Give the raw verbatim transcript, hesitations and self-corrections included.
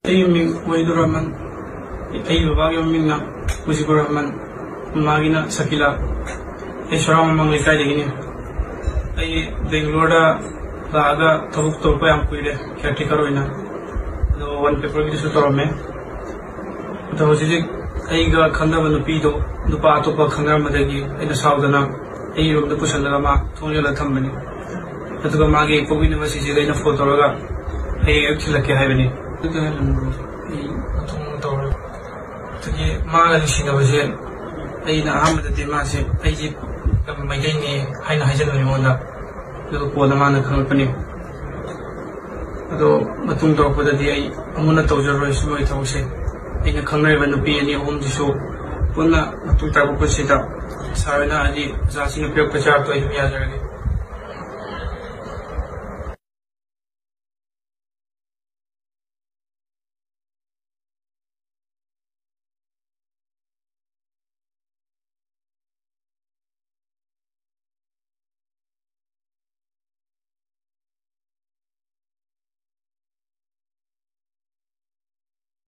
ꯑꯩꯒꯤ ꯃꯤꯡ ꯋꯥꯍꯤꯗꯨꯔ ꯔꯍꯃꯟ꯫ ꯑꯩꯒꯤ ꯕꯕꯥꯒꯤ ꯃꯃꯤꯡꯅ ꯃꯨꯖꯤꯕꯨꯔ ꯔꯍꯃꯟ, ꯃꯃꯥꯒꯤꯅ ꯁꯀꯤꯂꯥ꯫ ꯑꯩ ꯁꯣꯔꯥ ꯃꯃꯥꯡ ꯂꯩꯀꯥꯏꯗꯒꯤꯅꯤ꯫ ꯑꯩ ꯕꯦꯡꯒ꯭ꯂꯣꯔꯗ ꯂꯥꯛꯑꯒ ꯊꯕꯛ ꯇꯧꯔꯛꯄ ꯌꯥꯝ ꯀꯨꯏꯔꯦ, ꯀꯤꯌꯔꯇꯦꯀꯔ ꯑꯣꯏꯅ꯫ ꯑꯗꯣ ꯋꯥꯟ ꯄꯦꯄꯔꯒꯤꯗꯁꯨ ꯇꯧꯔꯝꯃꯦ꯫ ꯑꯗꯣ ꯍꯧꯖꯤꯛ ꯍꯧꯖꯤꯛ ꯑꯩꯒ ꯈꯪꯅꯕ ꯅꯨꯄꯤꯗꯣ ꯅꯨꯄꯥ ꯑꯇꯣꯞꯄ ꯈꯪꯅꯔꯝꯕꯗꯒꯤ ꯑꯩꯅ ꯁꯥꯎꯗꯅ ꯑꯩꯒꯤ ꯔꯨꯝꯗ ꯄꯨꯁꯜꯂꯒ ꯃꯥ ꯊꯣꯡ ꯌꯣꯜꯂ ꯊꯝꯕꯅꯤ꯫ ꯑꯗꯨꯒ ꯃꯥꯒꯤ ꯄꯣꯛꯃꯤꯟꯅꯕ ꯆꯤꯆꯦꯗ ꯑꯩꯅ ꯐꯣꯟ ꯇꯧꯔꯒ ꯍꯌꯦꯡ ꯑꯌꯨꯛ ꯊꯤꯜꯂꯛꯀꯦ ꯍꯥꯏꯕꯅꯤ꯫ ꯑꯗꯨꯒ ꯍꯦꯟꯅ ꯑꯩ ꯃꯇꯨꯡ ꯇꯧꯔꯦ꯫ ꯑꯗꯒꯤ ꯃꯥꯒ ꯅꯨꯡꯁꯤꯅꯕꯁꯦ ꯑꯩꯅ ꯑꯍꯥꯟꯕꯗꯗꯤ ꯃꯥꯁꯦ ꯑꯩꯁꯦ ꯃꯩꯇꯩꯅꯤ ꯍꯥꯏꯅ ꯍꯥꯏꯖꯟꯕꯅꯤ ꯃꯉꯣꯟꯗ꯫ ꯑꯗꯨꯒ ꯀꯣꯟꯅ ꯃꯥꯅ ꯈꯪꯂꯛꯄꯅꯤ꯫ ꯑꯗꯣ ꯃꯇꯨꯡ ꯇꯧꯔꯛꯄꯗꯗꯤ ꯑꯩ ꯑꯃꯨꯛ ꯍꯟꯅ ꯇꯧꯖꯔꯔꯣꯏ ꯁꯤꯒꯨꯝꯕꯒꯤ ꯊꯕꯛꯁꯦ꯫ ꯑꯩꯅ ꯈꯪꯅꯔꯤꯕ ꯅꯨꯄꯤ ꯑꯅꯤ ꯑꯍꯨꯝꯁꯤꯁꯨ ꯄꯨꯟꯅ ꯃꯇꯨꯡ ꯇꯥꯔꯛꯄ ꯄꯨꯟꯁꯤꯗ ꯁꯥꯔ ꯍꯣꯏꯅ ꯍꯥꯏꯗꯤ ꯑꯣꯖꯥꯁꯤꯡꯅ ꯄꯤꯔꯛꯄ ꯆꯥꯔꯛꯇꯣ ꯑꯩ ꯑꯗꯨꯝ ꯌꯥꯖꯔꯒꯦ꯫